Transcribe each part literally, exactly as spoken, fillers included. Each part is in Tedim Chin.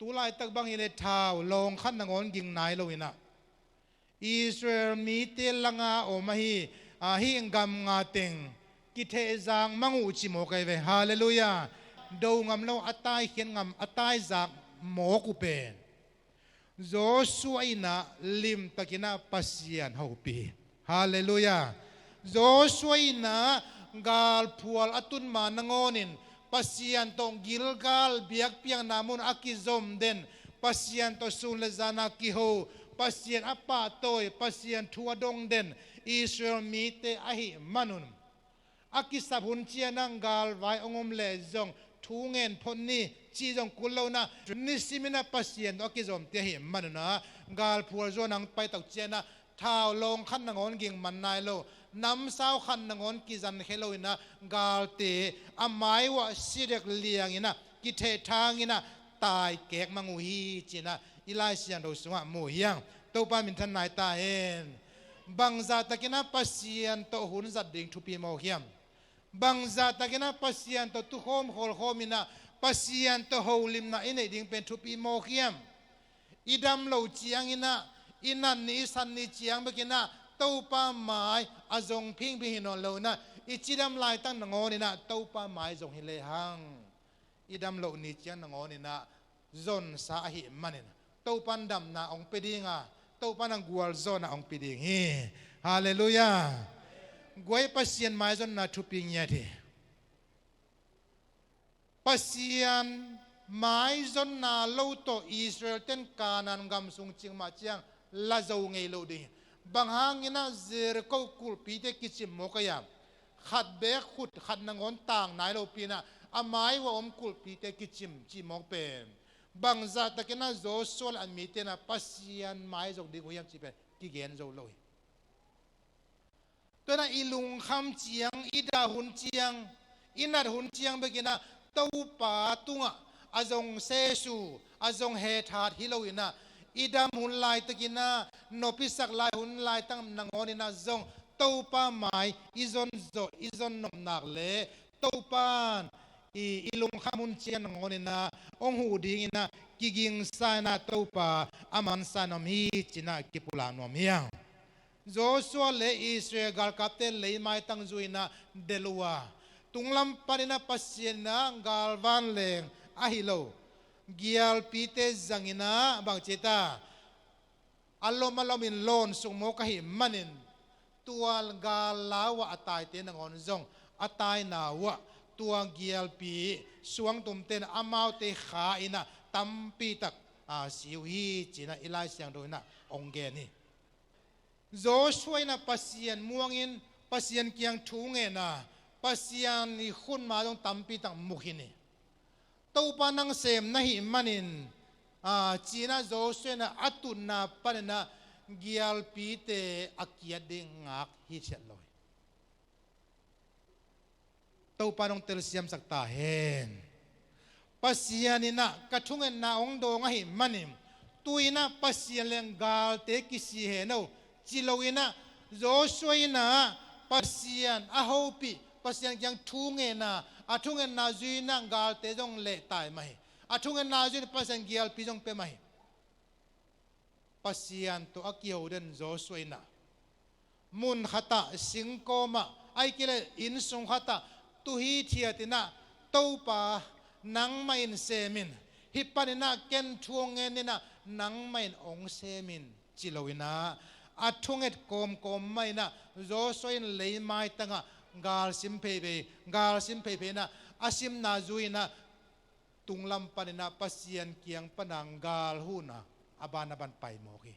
Tu laitak bang hileh thau lawng khat nangawn ging nai lo inah Israel mite langa om ahi, ahi gam nga teng kithehzak mang uh ci mawk ahi ve. Halleluiah. Do ngam lo, a taikhiat ngam, a taizak mawk uh pen Joshua inah limtakinah Pasian hopih hi. Halleluiah. Joshua inah galphual a tun ma nangawnin Pasian tawh Gilgal biakpiakna mun a kizom den, Pasian tawh sun le zana kiho, Pasian a pahtawi, Pasian thu a dong den Israel mite ahih manun, a kisap hun cianah galvai hong om leh zong thu ngen phot ni cih zong kul lo inah, nisiminah Pasian tawh a kizomte ahih manunah galphual zuan hong paitak cianah thau lawng khat nangawn ging man nai lo, namsau khat nangawn kizankhia lo inah galte a mai uah sidek lianginah kithehthang inah taikek mang uh hi cinah i Lai Siangtho sungah mu hiang. Topa minthan nai ta hen. Bangzahtakinah Pasian tawh hun zat ding thupi mawk hiam? Bangzahtakinah Pasian tawh tukhawm khawlkhawm inah Pasian tawh holimna i neih ding pen thupi mawk hiam? I dam loh cianginah, i nat ni i sat ni ciang bekinah Topa mai a zong phingphing hi nawn lo inah, i cidam laitak nangawninah Topa mai zong hi lehang, i dam loh ni ciang nangawninah zonsa ahih manin Topan damna hong pia dinga, Topan a gualzawhna hong pia ding hi. Halleluiah. Guai, Pasian maizonna thupi ngiat hi. Pasian maizonna lo tawh Israel ten Kanaan gam sung cing mah ciang la zo ngei lo ding hi. Bang hanginah Jericho kulhpite kicim mawk ahi hiam? Khat beek khut khat nangawn tang nai lopi inah a mai uah om kulhpite kicim cih mawk pen bangzahtakinah Joshua le a mite inah Pasian mai zong ding uh hiam cih pen kigen zo lo hi. Tua inah i lungkham ciang, i dah hun ciang, i nat hun ciang bekinah Topa tungah a zong sesu, a zong hethat hi lo inah, i dam hun laitakinah, nop i sak lai hun laitak nangawninah zong Topa mai i zon zawh, i zon nop nak leh Topan i, i lungkham hun ciang nangawninah hong huh dinginah kigingsa inah Topa a mansa nuam hi cinah kipulak nuam hiang. Joshua le Israel galkapte leimaitang zui inah delh uh a, tunglam paninah Pasian inah galvan leng ahi lo gialpite zanginah bangci ta, a lom a lomin lawn suk mawk ahih manin, tua gal lau ah a taite nangawn zong a taina uah tua gialpi suangtumte in amaute kha inah tampitak a si uh hi cinah i Lai Siangtho inah hong gen hi. Joshua inah Pasian muangin Pasian kiang thu ngen a, Pasian i khutma zong tampitak mu khin hi. Topa nang sem na hih manin, a, cinah Joshua inah a tutna paninah gialpite a kiat ding ngak hithiat lo hi. Topa nong telsiamsak ta hen. Pasian inah ka thungetna hong dawng ahih manin, tu inah Pasian leng galte kisi hen o, ci lo inah Joshua inah Pasian a hopih, Pasian kiang thu ngen a, a thungetna zui inah galte zong lehtai mah hi. A thungetna zui inah Pasian gialpi zong pia mah hi. Pasian tawh a kiho den Joshua inah mun khatah, singkawmah, ahih kei leh inn sung khatah tu hithiat inah, Topa, nangmah in sem in, hih paninah ken thu hong ngen inah nangmah in hong sem in, ci lo inah a thunget kawmkawm mah inah Joshua in leimaitangah galsim pheiphei, galsim pheiphei inah a simna zui inah tunglam paninah Pasian kiang pana gal huhna a ban a ban pai mawk hi.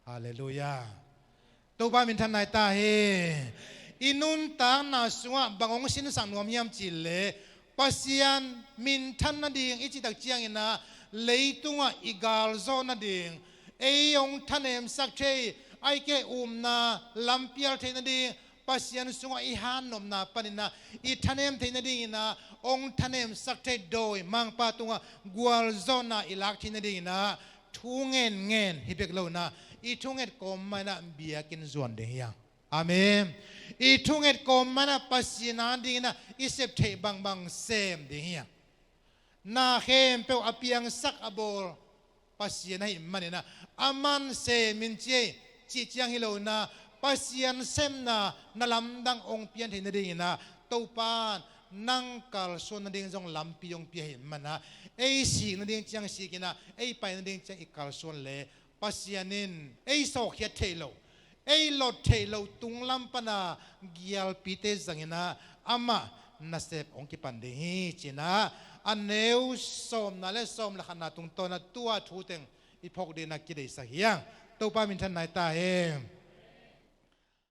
Halleluiah. Topa minthan nai ta hi. I nuntakna sungah bang hong sinsak nuam hiam cih leh, Pasian minthan nading i cihtak cianginah leitungah i galzawh nading, ei hong thanemsak thei, ahih kei leh upna lampial thei nading, Pasian sungah i hannopna paninah i thanem theih nadinginah hong thanemsak thei dawimangpa tungah gualzawhna i lak theih nadinginah thu ngenngen hi bek lo inah i thunget kawm mah inah biakinn zuan ding hi hang. Amen. I thunget kawm mah inah Pasian a dinginah i sep theih bangbang sem ding hi hang. Na khempeuh a piangsak a bawl Pasian ahih manin ah, aman sem in ci ei, cih ciang hi lo in ah, Pasian semna na lamdang hong pian theih nadingin ah, Topa in nang kalsuan nading zong lampi hong pia ahih manin ah, ei sik nading ciang sik in ah, ei pai nading ciang i kalsuan leh, Pasian in ei sawkkhiat theih loh, ei lot theih loh tunglam pan ah gialpite zang in ah, amah nasep hong kipan ding hi, ci-in ah, a neu sawmna le sawm le khatna tungtawn ah tua thu teng i phawk dingin ah kideihsak hi hang. Topa minthanna hi ta hen.